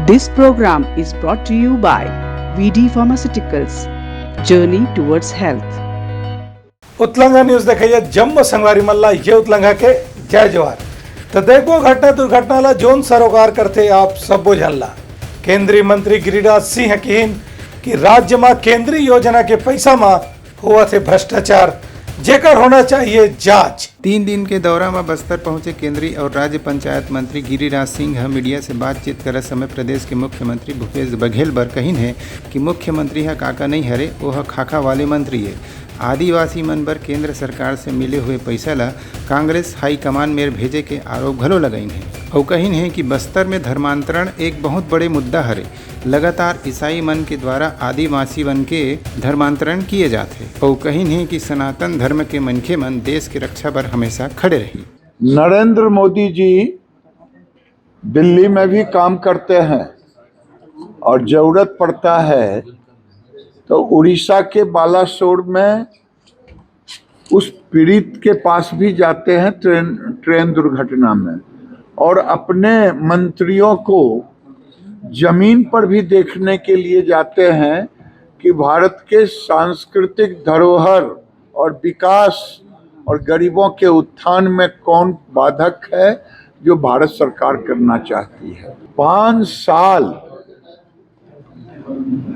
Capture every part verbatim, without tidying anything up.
This program is brought to you by V D Pharmaceuticals, Journey Towards Health. Utlangha news देखइया जम्मो संगवारी मन ला ये उतलंघा के जय जोहार। तो देखो घटना दुर्घटना ला जोन सरोकार करथे आप सब्बो झन ला। केंद्रीय मंत्री गिरिराज सिंह किहिन कि राज्य मा केंद्रीय योजना के पैसा मा होवत हे भ्रष्टाचार, जेकर होना चाहिए जांच। तीन दिन के दौरा म बस्तर पहुंचे केंद्रीय और राज्य पंचायत मंत्री गिरिराज सिंह ह मीडिया से बातचीत करत समय प्रदेश के मुख्यमंत्री भूपेश बघेल बर कहिन हे कि मुख्यमंत्री ह काका नइ हरे, ओह खाखा वाले मंत्री ए। आदिवासी मन बर केंद्र सरकार से मिले हुए पैसा ल कांग्रेस हाईकमान मेर भेजे के आरोप घलो लगाइन हे। अउ कहिन हे कि बस्तर में धर्मांतरण एक बहुत बड़े मुद्दा हरे। लगातार ईसाई मन के द्वारा आदिवासी मन के धर्मांतरण किए जाथे। अउ कहिन हे कि सनातन धर्म के मनखे मन देश के रक्षा बर हमेशा खड़े रही। नरेंद्र मोदी जी दिल्ली में भी काम करते हैं और जरूरत पड़ता है तो उड़ीसा के बालासोर में उस पीड़ित के पास भी जाते हैं ट्रेन, ट्रेन दुर्घटना में, और अपने मंत्रियों को जमीन पर भी देखने के लिए जाते हैं कि भारत के सांस्कृतिक धरोहर और विकास और गरीबों के उत्थान में कौन बाधक है, जो भारत सरकार करना चाहती है। पाँच साल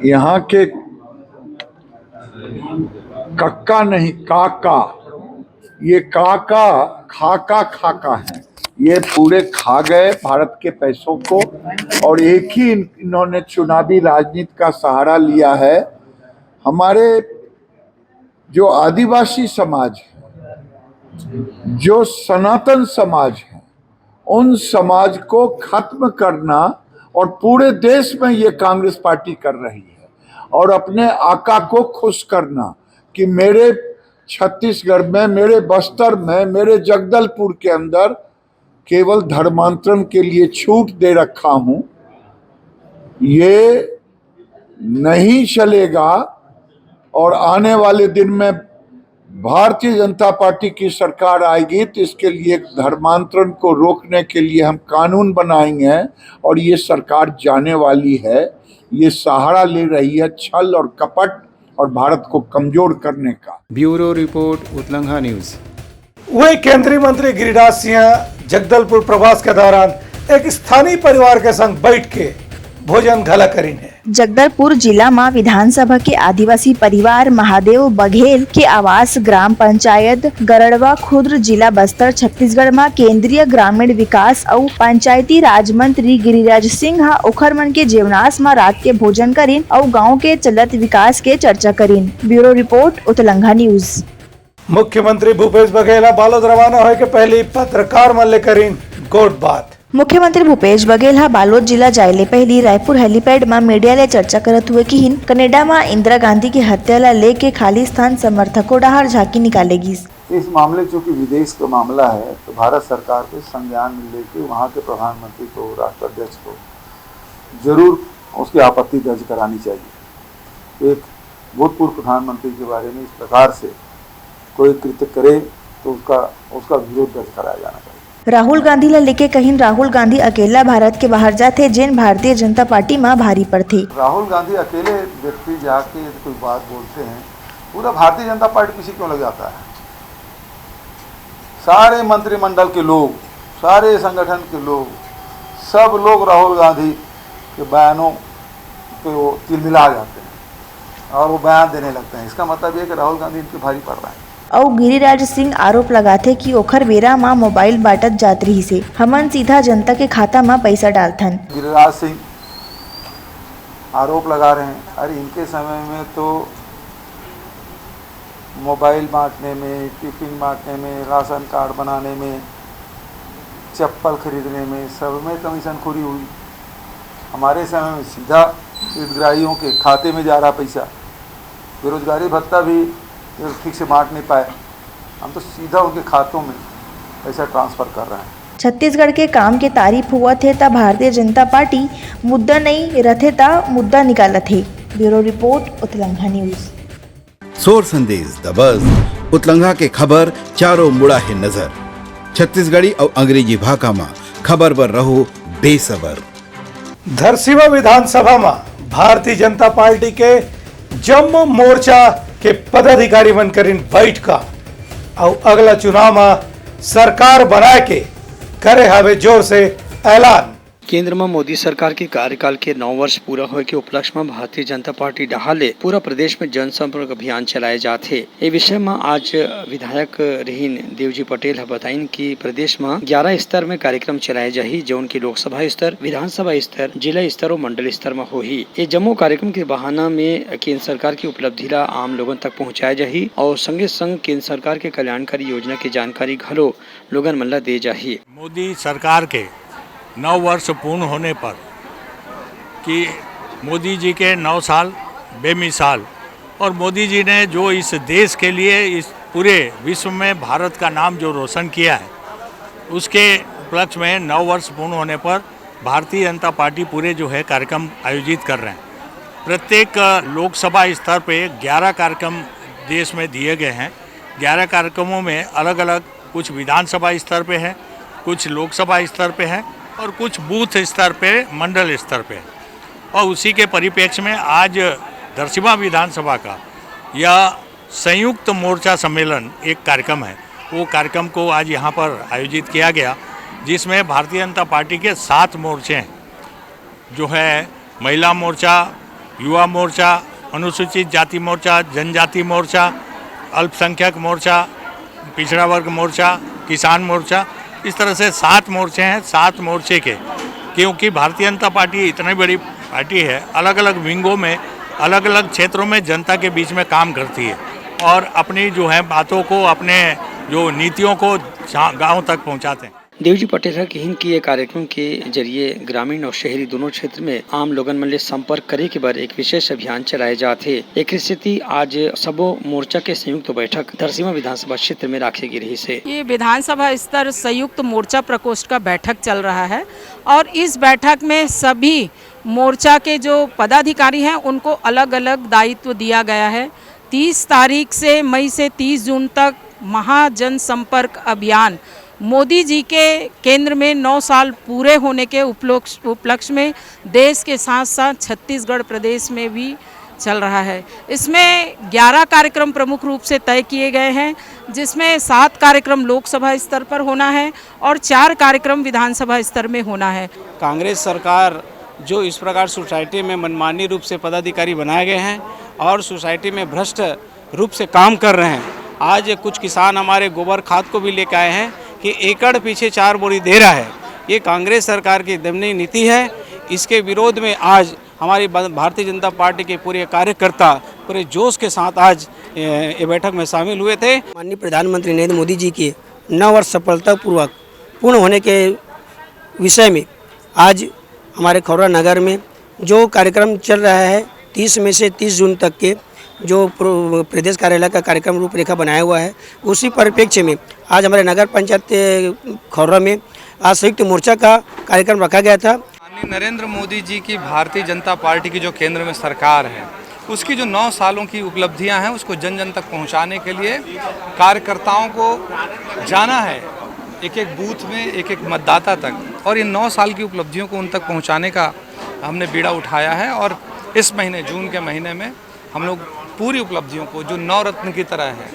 यहाँ के कक्का नहीं, काका, ये काका, खाका, खाका है। ये पूरे खा गए भारत के पैसों को, और एक ही इन-, इन्होंने चुनावी राजनीति का सहारा लिया है। हमारे जो आदिवासी समाज है, जो सनातन समाज है, उन समाज को खत्म करना, और पूरे देश में ये कांग्रेस पार्टी कर रही है, और अपने आका को खुश करना कि मेरे छत्तीसगढ़ में, मेरे बस्तर में, मेरे जगदलपुर के अंदर केवल धर्मांतरण के लिए छूट दे रखा हूं, ये नहीं चलेगा। और आने वाले दिन में भारतीय जनता पार्टी की सरकार आएगी तो इसके लिए धर्मांतरण को रोकने के लिए हम कानून बनाएंगे, और ये सरकार जाने वाली है, ये सहारा ले रही है छल और कपट और भारत को कमजोर करने का। Bureau report, Utlangha news. वही केंद्रीय मंत्री गिरिराज सिंह जगदलपुर प्रवास के दौरान एक स्थानीय परिवार के संग बैठ के भोजन घला करिन हे। जगदलपुर जिला म विधानसभा के आदिवासी परिवार महादेव बघेल के आवास ग्राम पंचायत गरड़वा खुर्द, जिला बस्तर, छत्तीसगढ़ म केंद्रीय ग्रामीण विकास अउ पंचायती राज मंत्री गिरिराज सिंह ह ओखर मन के जेवनास म रात के भोजन करिन अउ गांव के चलत विकास के चर्चा करिन। Bureau report, Utlangha news. मुख्यमंत्री भूपेश बघेल ह बालोद रवाना होए के पहली पत्रकार मन ले करिन गोठबात। मुख्यमंत्री भूपेश बघेल ह बालोद जिला जाए ले पहिली रायपुर हेलीपैड म मीडिया ले चर्चा करत हुए किहिन, कनेडा म इंदिरा गांधी के हत्या ल लेके खालिस्तान समर्थकों डहार झांकी निकाले गिस। इस मामले, चूंकि विदेश का मामला है, तो भारत सरकार को संज्ञान में लेके वहाँ के प्रधानमंत्री को, राष्ट्राध्यक्ष को जरूर उसकी आपत्ति दर्ज करानी चाहिए। एक भूतपूर्व प्रधानमंत्री के बारे में इस प्रकार से कोई कृत्य करे तो उसका, उसका विरोध दर्ज कराया जाना चाहिए। राहुल गांधी ला लेके कहिन, राहुल गांधी अकेला भारत के बाहर जाथे, जेन भारतीय जनता पार्टी मा भारी पड़थे। राहुल गांधी अकेले व्यक्ति जाके यदि कोई बात बोलते हैं, पूरा भारतीय जनता पार्टी पीछे क्यों लग जाता है? सारे मंत्रिमंडल के लोग, सारे संगठन के लोग, सब लोग राहुल गांधी के बयानों पे वो तिलमिला जाते हैं और वो बयान देने लगते हैं। इसका मतलब ये कि राहुल गांधी इनके भारी पड़ रहे हैं। अउ गिरिराज सिंह आरोप लगाथे कि ओखर बेरा म मोबाइल बांटत जात रिहिसे, हमन सीधा जनता के खाता म पइसा डालथन। गिरिराज सिंह आरोप लगा रहे हैं, अरे, इनके समय में तो मोबाइल बांटने में, टिफिन बांटने में, राशन कार्ड बनाने में, चप्पल खरीदने में, सब में कमीशनखोरी हुई। हमारे समय में सीधा हितग्राहियों के खाते में जा रहा पैसा। बेरोजगारी भत्ता भी ये ठीक से बांट नहीं पाए, हम तो सीधा उनके खातों में पैसा ट्रांसफर कर रहे हैं। छत्तीसगढ़ के काम के तारीफ होवत हे, त भारतीय जनता पार्टी मुद्दा नइ रथे, त मुद्दा निकालत हे। Bureau report, Utlangha news. सोर संदेश दबस, उतलंघा के खबर चारों मुड़ा हे नजर। छत्तीसगढ़ी अउ अंग्रेजी भाखा म खबर बर रहो बेसबर। धरसीवा विधानसभा म भारतीय जनता पार्टी के जम्मो मोर्चा के पदाधिकारी मन करिन बैठका, अउ अगला चुनाव म सरकार बनाए के करे हावे जोर से ऐलान। केंद्र म मोदी सरकार के कार्यकाल के नौ वर्ष पूरा होए के उपलक्ष्य म भारतीय जनता पार्टी डहार ले पूरा प्रदेश म जनसंपर्क अभियान चलाए जात हे। ए विषय म आज विधायक रिहिन देवजी पटेल ह बताइन कि प्रदेश म ग्यारह स्तर म कार्यक्रम चलाए जाही, जउन कि लोकसभा स्तर, विधानसभा स्तर, जिला स्तर अउ मंडल स्तर म होही। ए जम्मो कार्यक्रम के बहाना म केंद्र सरकार की उपलब्धि ला आम लोगन तक पहुंचाए जाही अउ संगे संग केंद्र सरकार के कल्याणकारी योजना के जानकारी घलो लोगन मन ला दे जाही। मोदी सरकार के नौ वर्ष पूर्ण होने पर कि मोदी जी के नौ साल बेमिसाल, और मोदी जी ने जो इस देश के लिए, इस पूरे विश्व में भारत का नाम जो रोशन किया है, उसके उपलक्ष्य में नौ वर्ष पूर्ण होने पर भारतीय जनता पार्टी पूरे जो है कार्यक्रम आयोजित कर रहे हैं। प्रत्येक लोकसभा स्तर पे ग्यारह कार्यक्रम देश में दिए गए हैं। ग्यारह कार्यक्रमों में अलग-अलग, कुछ विधानसभा स्तर पे है, कुछ लोकसभा स्तर पे है और कुछ बूथ स्तर पे, मंडल स्तर पे है। और उसी के परिप्रेक्ष्य में आज धरसीवा विधानसभा का यह संयुक्त मोर्चा सम्मेलन एक कार्यक्रम है। वो कार्यक्रम को आज यहाँ पर आयोजित किया गया, जिसमें भारतीय जनता पार्टी के सात मोर्चे हैं, जो है महिला मोर्चा, युवा मोर्चा, अनुसूचित जाति मोर्चा, जनजाति मोर्चा, अल्पसंख्यक मोर्चा, पिछड़ा वर्ग मोर्चा, किसान मोर्चा, इस तरह से सात मोर्चे हैं। सात मोर्चे के, क्योंकि भारतीय जनता पार्टी इतनी बड़ी पार्टी है, अलग-अलग विंगों में, अलग-अलग क्षेत्रों में जनता के बीच में काम करती है और अपनी जो है बातों को, अपने जो नीतियों को जा-, गांव तक पहुंचाते हैं। देवजी पटेल ह किहिन कि ये कार्यक्रम के जरिए ग्रामीण और शहरी दोनों क्षेत्र में आम लोगन मन ले संपर्क करे के बर एक विशेष अभियान चलाए जात हे। एखरे सेती आज सबो मोर्चा के संयुक्त बैठक धरसीवा विधानसभा क्षेत्र में राखे गे रहिस हे। ये विधानसभा स्तर संयुक्त मोर्चा प्रकोष्ठ का बैठक चल रहा है और इस बैठक में सभी मोर्चा के जो पदाधिकारी हैं, उनको अलग-अलग दायित्व दिया गया है। तीस तारीख से, मई से तीस जून तक महाजनसंपर्क अभियान मोदी जी के केंद्र में नौ साल पूरे होने के उपलक्ष-, उपलक्ष्य में देश के साथ-साथ छत्तीसगढ़ प्रदेश में भी चल रहा है। इसमें ग्यारह कार्यक्रम प्रमुख रूप से तय किए गए हैं, जिसमें सात कार्यक्रम लोकसभा स्तर पर होना है और चार कार्यक्रम विधानसभा स्तर में होना है। कांग्रेस सरकार जो इस प्रकार सोसाइटी में मनमानी रूप से पदाधिकारी बनाए गए हैं और सोसाइटी में भ्रष्ट रूप से काम कर रहे हैं। आज कुछ किसान हमारे गोबर खाद को भी लेके आए हैं कि एकड़ पीछे चार बोरी दे रहा है। ये कांग्रेस सरकार की दमनी नीति है। इसके विरोध में आज हमारी ब-, भारतीय जनता पार्टी के पूरे कार्यकर्ता पूरे जोश के साथ आज, ए, ये बैठक में शामिल हुए थे। माननीय प्रधानमंत्री नरेंद्र मोदी जी के नौ वर्ष सफलतापूर्वक पूर्ण होने के विषय में आज हमारे खौरा नगर में जो कार्यक्रम चल रहा है, तीस में से तीस जून तक के जो प्र-, प्रदेश कार्यालय का कार्यक्रम रूपरेखा बनाया हुआ है, उसी परिप्रेक्ष्य में आज हमारे नगर पंचायत, ए, खौरा में आज संयुक्त मोर्चा का कार्यक्रम रखा गया था। माननीय नरेंद्र मोदी जी की भारतीय जनता पार्टी की जो केंद्र में सरकार है, उसकी जो नौ सालों की उपलब्धियां हैं, उसको जन जन तक पहुंचाने के लिए कार्यकर्ताओं को जाना है एक एक बूथ में, एक एक मतदाता तक, और इन नौ साल की उपलब्धियों को उन तक पहुंचाने का हमने बीड़ा उठाया है। और इस महीने, जून के महीने में, हम लोग पूरी उपलब्धियों को, जो नौ रत्न की तरह है,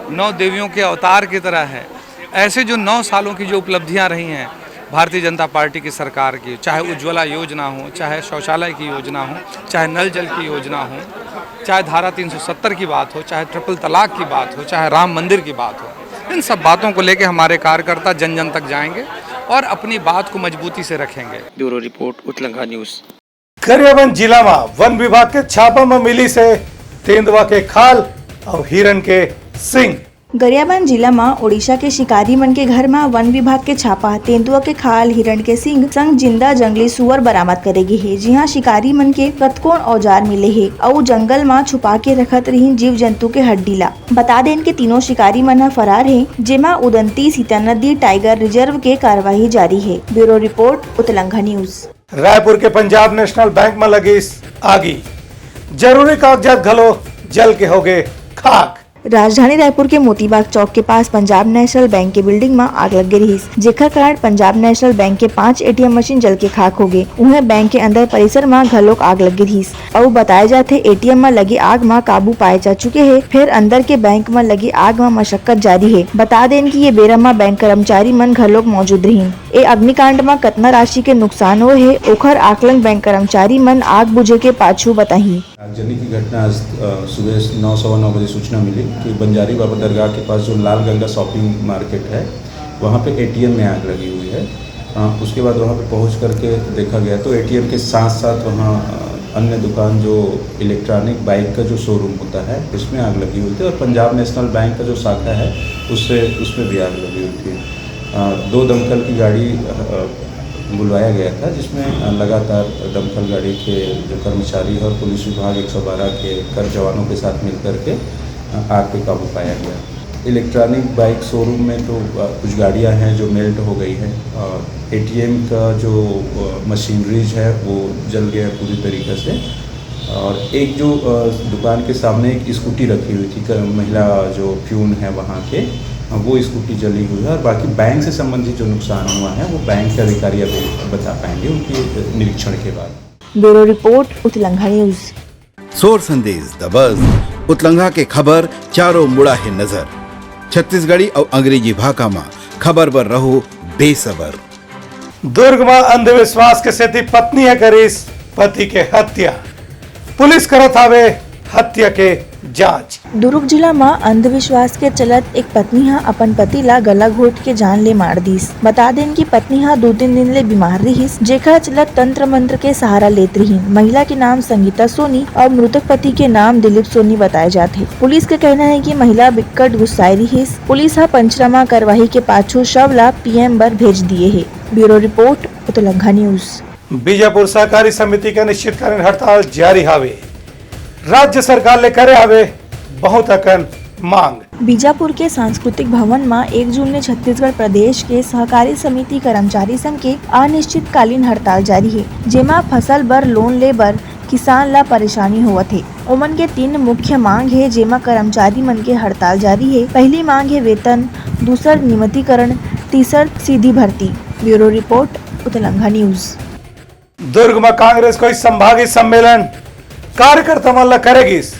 नौ देवियों के अवतार की तरह है, ऐसे जो नौ सालों की जो उपलब्धियां रही हैं भारतीय जनता पार्टी की सरकार की, चाहे उज्ज्वला योजना हो, चाहे शौचालय की योजना हो, चाहे नल जल की योजना हो, चाहे धारा तीन सौ सत्तर की बात हो, चाहे ट्रिपल तलाक की बात हो, चाहे राम मंदिर की बात हो, इन सब बातों को लेके हमारे कार्यकर्ता जन जन तक जाएंगे और अपनी बात को मजबूती से रखेंगे। Bureau report, Utlangha news. Gariaband जिला म वन विभाग के छापा म मिलिस हे तेंदुआ के खाल अउ हिरन के सींग। गरियाबंद जिला म ओडिशा के शिकारी मन के घर म वन विभाग के छापा तेंदुआ के खाल, हिरन के सींग संग जिंदा जंगली सुअर बरामद करे गे हे, जिहां शिकारी मन के कतकोन औजार मिले हे अउ जंगल म छुपा के रखत रिहिन जीव जंतु के हड्डी ला। बता देन के तीनों शिकारी मन ह फरार हे, जेमा उदंती सीता नदी टाइगर रिजर्व के कार्यवाही जारी हे। Bureau report, Utlangha news. Raipur के पंजाब नेशनल बैंक म लगिस आगी, जरूरी कागजात घलो जल के होगे खाक। राजधानी रायपुर के मोतीबाग चौक के पास पंजाब नेशनल बैंक के बिल्डिंग म आग लग गे रिहिस, जेखर कारण पंजाब नेशनल बैंक के पांच एटीएम मशीन जल के खाक हो गे। उहें, बैंक के अंदर परिसर म घलोक आग लग गे रिहिस। अउ बताए जाथे, एटीएम म लगे आग म काबू पाए जा चुके हे, फेर अंदर के बैंक म लगे आग म मशक्कत जारी हे। बता देन कि ये बेरा म बैंक कर्मचारी मन घलोक मौजूद रिहिन। ए अग्निकांड म कतना राशि के नुकसान होए हे, ओखर आकलन बैंक कर्मचारी मन आग बुझे के पाछू बताही। आगजनी की घटना आज, अ, सुबह नौ, सवा नौ बजे सूचना मिली कि बंजारी बाबा दरगाह के पास जो लाल गंगा शॉपिंग मार्केट है, वहाँ पे एटीएम में आग लगी हुई है। अ, उसके बाद वहाँ पे पहुँच करके देखा गया तो एटीएम के साथ साथ वहाँ, अ, अन्य दुकान जो इलेक्ट्रॉनिक बाइक का जो शोरूम होता है, उसमें आग लगी हुई थी और पंजाब नेशनल बैंक का जो शाखा है, उससे, उसमें भी आग लगी हुई थी। अ, दो दमकल की गाड़ी, अ, बुलवाया गया था, जिसमें, अ, लगातार दमकल गाड़ी के जो कर्मचारी और पुलिस विभाग एक सौ बारह के कर जवानों के साथ मिलकर के, अ, आग पे काबू पाया गया। इलेक्ट्रॉनिक बाइक शोरूम में तो, अ, कुछ गाड़ियां हैं जो मेल्ट हो गई हैं और एटीएम का जो, अ, मशीनरीज है वो जल गया है पूरी तरीके से। और एक जो, अ, दुकान के सामने एक स्कूटी रखी हुई थी, क-, महिला जो प्यून है वहाँ के, अ, वो स्कूटी जली हुई है और बाकी बैंक से संबंधित जो नुकसान हुआ है वो बैंक के अधिकारी अभी बता पाएंगे उनके निरीक्षण के बाद। Bureau report, Utlangha news. सोर संदेश दबस, उतलंघा के खबर चारों मुड़ा हे नजर। छत्तीसगढ़ी अउ अंग्रेजी भाखा म खबर बर रहो बेसबर। दुर्ग म अंधविश्वास के सेती पत्नी ह करिस पति के हत्या। पुलिस करत हावे हत्या के जांच। दुर्ग जिला म अंधविश्वास के चलत एक पत्नी ह अपन पति ला गला घोट के जान ले मार दीस। बता देन कि पत्नी ह दू तीन दिन ले बीमार रिहिस, जेखर चलत तंत्र मंत्र के सहारा लेत रिहिन। महिला के नाम संगीता सोनी अउ मृतक पति के नाम दिलीप सोनी बताए जात हे। पुलिस के कहना हे कि महिला बिक्कट गुस्साए रिहिस। पुलिस ह पंचनामा करवाही के पाछू शव ला पीएम बर भेज दिए हे। Bureau report, Utlangha news. Bijapur सहकारी समिति के अनिश्चितकालीन हड़ताल जारी हावे। राज्य सरकार ले करे हावे बहुत अकन मांग। बीजापुर के सांस्कृतिक भवन म एक जून ले छत्तीसगढ़ प्रदेश के सहकारी समिति कर्मचारी संघ के अनिश्चितकालीन हड़ताल जारी हे, जेमा फसल बर लोन ले बर किसान ला परेशानी होवत हे। ओमन के तीन मुख्य मांग हे, जेमा कर्मचारी मन के हड़ताल जारी हे। पहली मांग हे वेतन, दूसर नियमितीकरण, तीसर सीधी भर्ती। Bureau report, Utlangha news. Durg म कांग्रेस के संभागीय सम्मेलन, कार्यकर्ता मन ल करे गिस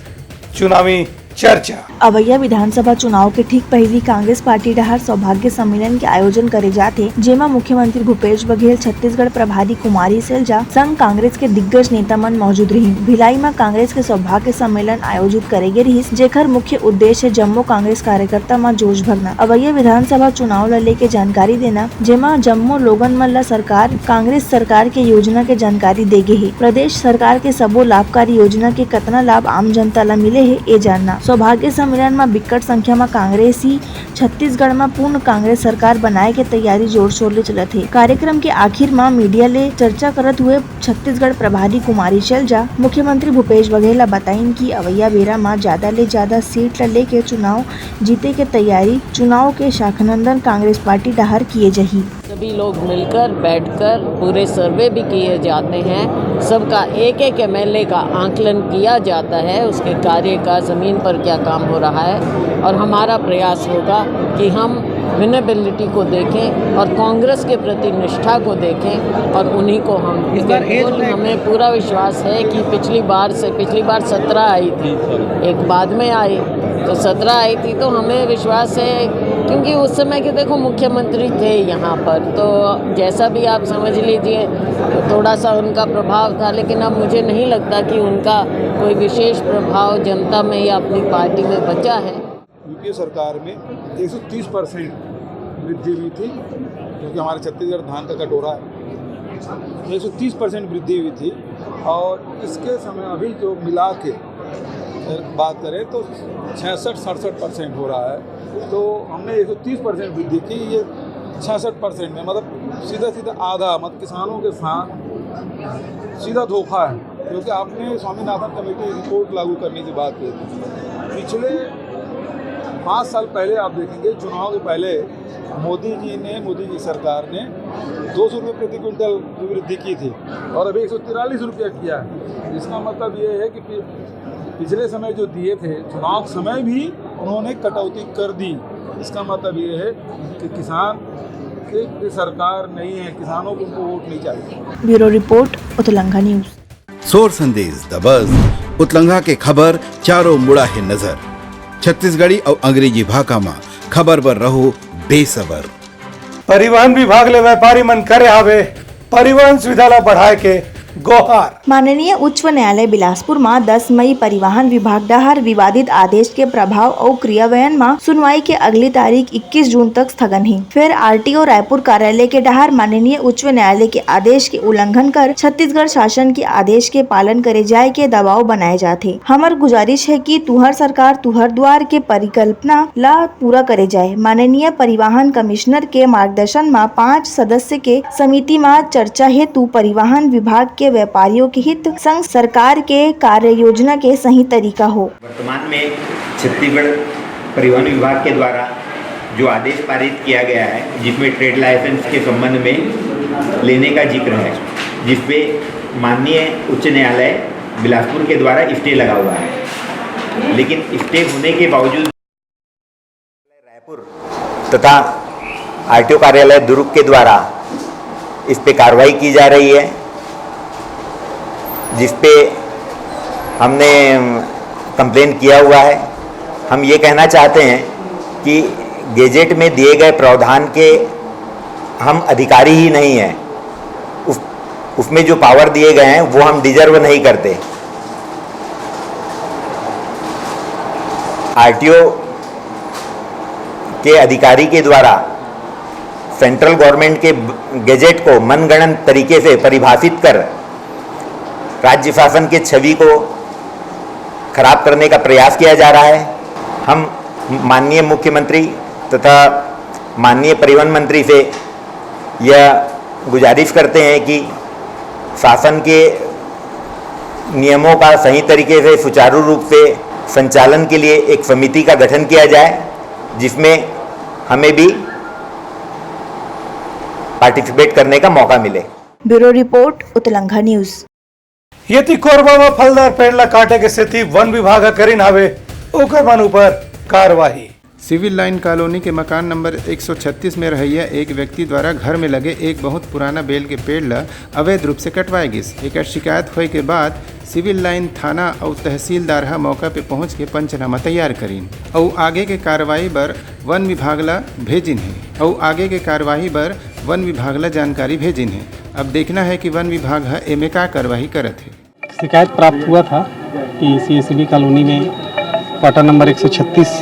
चुनावी चर्चा। अवइया विधानसभा चुनाव के ठीक पहिली कांग्रेस पार्टी डहार सौभाग्य सम्मेलन के आयोजन करे जात हे, जेमा मुख्यमंत्री भूपेश बघेल, छत्तीसगढ़ प्रभारी कुमारी सैलजा संग कांग्रेस के दिग्गज नेता मन मौजूद रिहिन। भिलाई म कांग्रेस के सौभाग्य सम्मेलन आयोजित करे गे रिहिस, जेखर मुख्य उद्देश्य जम्मो कांग्रेस कार्यकर्ता म जोश भरना, अवइया विधानसभा चुनाव ल लेके जानकारी देना, जेमा जम्मो लोगन मन ल सरकार, कांग्रेस सरकार के योजना के जानकारी दे गे हे। प्रदेश सरकार के सबो लाभकारी योजना के कतना लाभ आम जनता ल मिले हे, ए जानना। सौभाग्य सम्मेलन म बिक्कट संख्या म कांग्रेसी छत्तीसगढ़ म पूर्ण कांग्रेस सरकार बनाए के तैयारी जोर शोर ले चलत हे। कार्यक्रम के आखिर म मीडिया ले चर्चा करत हुए छत्तीसगढ़ प्रभारी कुमारी सैलजा मुख्यमंत्री भूपेश बघेल ल बताइन कि अवइया बेरा म जादा ले जादा सीट ल लेके चुनाव जीते के तैयारी चुनाव के शाखनंदन कांग्रेस पार्टी डहार किए जाही। सभी लोग मिलकर, बैठकर पूरे सर्वे भी किए जाते हैं, सबका एक एक एमएलए का आकलन किया जाता है, उसके कार्य का, ज़मीन पर क्या काम हो रहा है। और हमारा प्रयास होगा कि हम विनेबिलिटी को देखें और कांग्रेस के प्रति निष्ठा को देखें और उन्हीं को हम इस बार टिकट दें। हमें पूरा विश्वास है कि पिछली बार से, पिछली बार सत्रह आई थी, एक बाद में आई, तो सत्रह आई थी, तो हमें विश्वास है, क्योंकि उस समय के, देखो, मुख्यमंत्री थे यहाँ पर, तो जैसा भी आप समझ लीजिए, थोड़ा सा उनका प्रभाव था, लेकिन अब मुझे नहीं लगता कि उनका कोई विशेष प्रभाव जनता में या अपनी पार्टी में बचा है। यूपीए सरकार में एक सौ तीस परसेंट वृद्धि हुई थी, क्योंकि हमारे छत्तीसगढ़ धान का कटोरा है, एक सौ तीस परसेंट वृद्धि हुई थी। और इसके समय अभी जो मिला के बात करें तो छियासठ सड़सठ परसेंट हो रहा है। तो हमने एक सौ तीस परसेंट वृद्धि की, ये छियासठ परसेंट में, मतलब, सीधा सीधा आधा, मतलब, किसानों के साथ सीधा धोखा है, क्योंकि आपने स्वामीनाथन कमेटी रिपोर्ट लागू करने की बात की थी। पिछले पाँच साल पहले आप देखेंगे, चुनाव के पहले मोदी जी ने, मोदी जी सरकार ने दो सौ रुपये प्रति क्विंटल की वृद्धि की थी और अभी एक सौ तिरालीस रुपया किया है। इसका मतलब ये है कि पि-, पिछले समय जो दिए थे, चुनाव समय भी उन्होंने कटौती कर दी। इसका मतलब ये है कि किसान के, की सरकार नहीं है, किसानों को उनको वोट नहीं चाहिए। Bureau report, Utlangha news. सोर संदेश द बज, उतलंघा के खबर चारों मुड़ा हे नजर। छत्तीसगढ़ी अउ अंग्रेजी भाखा म खबर बर रहो बेसबर। परिवहन विभाग ले व्यापारी मन करे हावे परिवहन सुविधा ला बढ़ाए के गोहार। माननीय उच्च न्यायालय बिलासपुर म दस मई परिवहन विभाग डहार विवादित आदेश के प्रभाव अउ क्रियान्वयन म सुनवाई के अगली तारीख इक्कीस जून तक स्थगन हे। फेर आरटीओ रायपुर कार्यालय के डहार माननीय उच्च न्यायालय के आदेश के उल्लंघन कर छत्तीसगढ़ शासन के आदेश के पालन करे जाए के दबाव बनाए जाथे। हमर गुजारिश हे कि तुहर सरकार तुहर द्वार के परिकल्पना ला पूरा करे जाए। माननीय परिवहन कमिश्नर के मार्गदर्शन म पांच सदस्य के समिति म चर्चा हेतु परिवहन विभाग के व्यापारियों के हित संग सरकार के कार्य योजना के सही तरीका हो। वर्तमान में छत्तीसगढ़ परिवहन विभाग के द्वारा जो आदेश पारित किया गया है, जिसमें ट्रेड लाइसेंस के संबंध में लेने का जिक्र है, जिसपे माननीय उच्च न्यायालय बिलासपुर के द्वारा स्टे लगा हुआ है, लेकिन स्टे होने के बावजूद रायपुर तथा आरटीओ कार्यालय दुर्ग के द्वारा इस पे कार्रवाई की जा रही है, जिस पे हमने कंप्लेंट किया हुआ है। हम ये कहना चाहते हैं कि गैजेट में दिए गए प्रावधान के हम अधिकारी ही नहीं हैं, उस, उसमें जो पावर दिए गए हैं वो हम डिजर्व नहीं करते। आरटीओ के अधिकारी के द्वारा सेंट्रल गवर्नमेंट के गैजेट को मनगढ़ंत तरीके से परिभाषित कर राज्य शासन के छवि को खराब करने का प्रयास किया जा रहा है। हम माननीय मुख्यमंत्री तथा माननीय परिवहन मंत्री से यह गुजारिश करते हैं कि शासन के नियमों का सही तरीके से सुचारू रूप से संचालन के लिए एक समिति का गठन किया जाए, जिसमें हमें भी पार्टिसिपेट करने का मौका मिले। Bureau report, Utlangha news. यदि कोरबा म फलदार पेड़ ला काटे के सेती वन विभाग ह करिन हावे, ओकर मन ऊपर कार्रवाई। सिविल लाइन कॉलोनी के मकान नंबर एक सौ छत्तीस में रहइया एक व्यक्ति द्वारा घर में लगे एक बहुत पुराना बेल के पेड़ ल अवैध रूप से कटवाए गिस। एकर शिकायत होए के बाद सिविल लाइन थाना अउ तहसीलदार ह मौका पे पहुंच के पंचनामा तैयार करिन अउ आगे के कार्रवाई बर वन विभाग ल भेजिन हे अउ आगे के कार्रवाई बर वन विभाग ल जानकारी भेजिन हे। अब देखना है कि वन विभाग ह एमे का कार्रवाई करत हे। शिकायत प्राप्त हुआ था कि सीएससीबी कॉलोनी में क्वार्टर नंबर एक सौ छत्तीस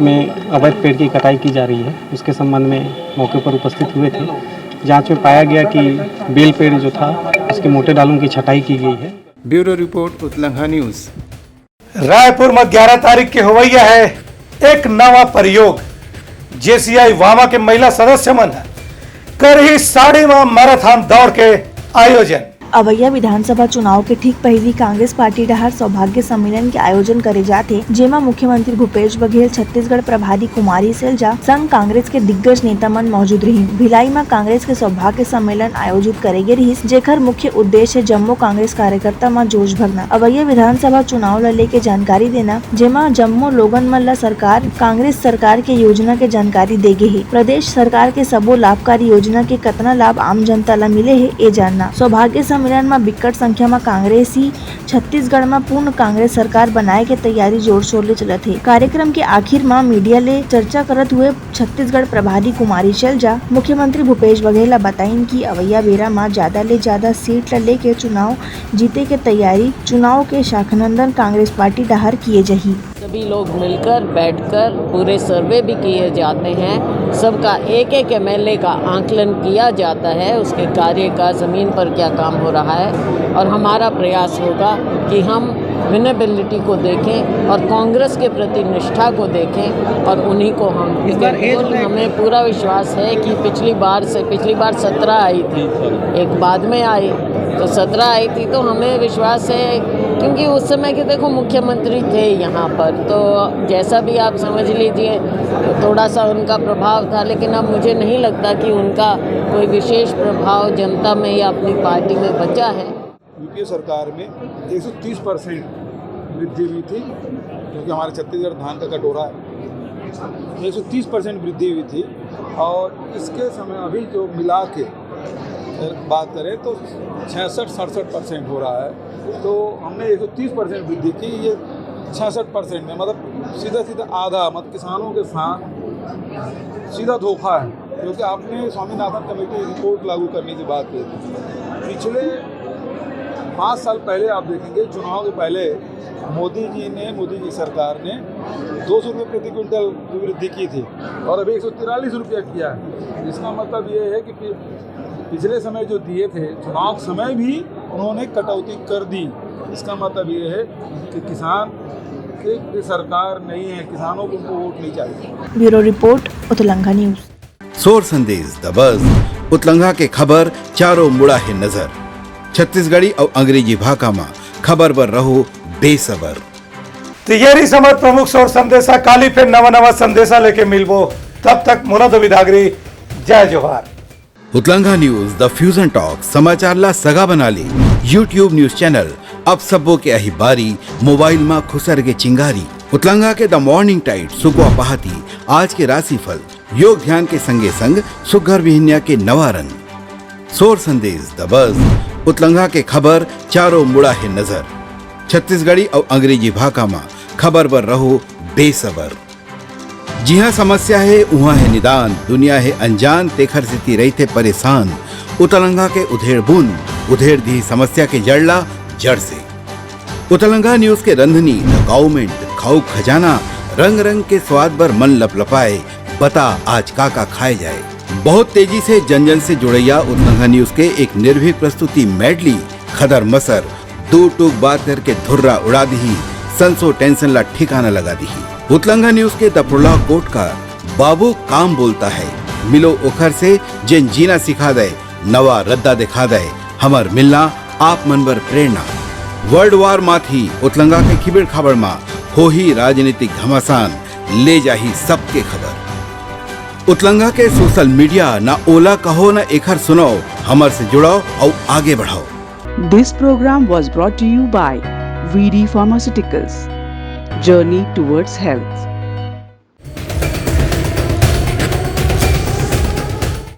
में अवैध पेड़ की कटाई की जा रही है। उसके संबंध में मौके पर उपस्थित हुए थे। जांच में पाया गया कि बेल पेड़ जो था, उसके मोटे डालों की छटाई की गई है। Bureau report, Utlangha news. Raipur में ग्यारह तारीख के होवइया है एक नवा प्रयोग। जेसीआई वामा के महिला सदस्य मन करही साड़ी में मैराथन दौड़ के आयोजन। अवइया विधानसभा चुनाव के ठीक पहिली कांग्रेस पार्टी डहार सौभाग्य सम्मेलन के आयोजन करे जात हे, जेमा मुख्यमंत्री भूपेश बघेल, छत्तीसगढ़ प्रभारी कुमारी सैलजा संग कांग्रेस के दिग्गज नेता मन मौजूद रहिन। भिलाई म कांग्रेस के सौभाग्य सम्मेलन आयोजित करे गे रिहिस, जेकर मुख्य उद्देश्य जम्मो कांग्रेस कार्यकर्ता म जोश भरना, अवइया विधानसभा चुनाव ल लेके जानकारी देना, जेमा जम्मो लोगन मन ल सरकार, कांग्रेस सरकार के योजना के जानकारी दे गे हे। प्रदेश सरकार के सबो लाभकारी योजना के कतना लाभ आम जनता ल मिले हे, ए जानना। सौभाग्य सम्मेलन म बिक्कट संख्या म कांग्रेसी छत्तीसगढ़ म पूर्ण कांग्रेस सरकार बनाए के तैयारी जोर शोर ले चलत हे। कार्यक्रम के आखिर म मीडिया ले चर्चा करत हुए छत्तीसगढ़ प्रभारी कुमारी सैलजा मुख्यमंत्री भूपेश बघेल ल बताइन कि अवइया बेरा म जादा ले जादा सीट ल लेके चुनाव जीते के तैयारी चुनाव के शाखनंदन कांग्रेस पार्टी डहार किए जाही। सभी लोग मिलकर बैठकर पूरे सर्वे भी किए जाते हैं, सबका एक एक एमएलए का आकलन किया जाता है, उसके कार्य का ज़मीन पर क्या काम हो रहा है। और हमारा प्रयास होगा कि हम विनेबिलिटी को देखें और कांग्रेस के प्रति निष्ठा को देखें और उन्हीं को हम इस बार टिकट दें। हमें पूरा विश्वास है कि पिछली बार से, पिछली बार सत्रह आई थी, एक बाद में आई, तो सत्रह आई थी, तो हमें विश्वास है, क्योंकि उस समय के, देखो, मुख्यमंत्री थे यहाँ पर, तो जैसा भी आप समझ लीजिए, थोड़ा सा उनका प्रभाव था, लेकिन अब मुझे नहीं लगता कि उनका कोई विशेष प्रभाव जनता में या अपनी पार्टी में बचा है। यूपीए सरकार में एक सौ तीस परसेंट वृद्धि हुई थी क्योंकि हमारे छत्तीसगढ़ धान का कटोरा है, एक सौ तीस परसेंट वृद्धि हुई थी। और इसके समय अभी जो मिला के बात करें तो छियासठ सड़सठ परसेंट हो रहा है। तो हमने एक सौ तीस परसेंट वृद्धि की, ये छियासठ परसेंट में, मतलब, सीधा सीधा आधा, मतलब, किसानों के साथ सीधा धोखा है। क्योंकि आपने स्वामीनाथन कमेटी रिपोर्ट लागू करने की बात की थी। पिछले पाँच साल पहले आप देखेंगे, चुनाव के पहले मोदी जी ने, मोदी जी सरकार ने दो सौ रुपये प्रति क्विंटल की वृद्धि की थी और अभी एक सौ तिरालीस रुपया किया है। इसका मतलब ये है कि पि-, पिछले समय जो दिए थे, चुनाव समय भी उन्होंने कटौती कर दी। इसका मतलब ये है कि किसान की सरकार नहीं है, किसानों को उनको वोट नहीं चाहिए। Bureau report, Utlanga news. सोर संदेश द बज, उतलंगा के खबर चारों मुड़ा हे नजर। छत्तीसगढ़ी अउ अंग्रेजी भाखा म खबर बर रहो बेसबर। तो ये रही हमर प्रमुख सोर संदेशा। काली फिर नवा नवा संदेशा लेके मिलबो, तब तक मोला दो विदागरी। जय जोहार। उतलंगा न्यूज द फ्यूजन टॉक, समाचार ला सगा बना ले। YouTube न्यूज चैनल, अब सबो के आही बारी, मोबाइल मा खुसर के चिंगारी। उतलंगा के द मॉर्निंग टाइट, सुगवा पहाती, आज के राशिफल, योग ध्यान के संगे संग सुग्घर बिहनिया के नवा रंग। सोर संदेश द बज, उतलंगा के खबर चारों मुड़ा हे नजर। छत्तीसगढ़ी अउ अंग्रेजी भाखा मा खबर बर रहो बेसबर। जिहाँ समस्या हे, उहाँ हे निदान, दुनिया हे अनजान, तेखर सेती रहिथे परेशान। उतलंगा के उधेड़ बुन, उधेड़ दिही समस्या के जड़ ला जड़ से। उतलंगा न्यूज के रंधनी, द गाउमेंट, खाऊ खजाना, रंग रंग के स्वाद बर मन लपलपाए, बता आज का का खाए जाए। बहुत तेजी से जन जन से जुड़ैया उतलंगा न्यूज के एक निर्भीक प्रस्तुति मेडली, खदर मसर, दू टूक बात करके धुर्रा उड़ा दिही, संसो टेंशन ला ठिकाना लगा दिही। उतलंगा न्यूज के द प्रोलॉग कोट का बाबू काम बोलता है, मिलो ओखर से जेन जीना सिखा दे, नवा रद्दा दिखा दे, हमर मिलना आप मन बर प्रेरणा। वर्ल्ड वार माथी उतलंगा के खिबड़ खाबड़ मा होही राजनीतिक घमासान, ले जाही सबके खबर। उतलंगा के सोशल मीडिया, ना ओला कहो ना एखर सुनाओ, हमर से जुड़ाओ अउ आगे बढ़ाओ। This program was brought to you by V D Pharmaceuticals. Journey towards health.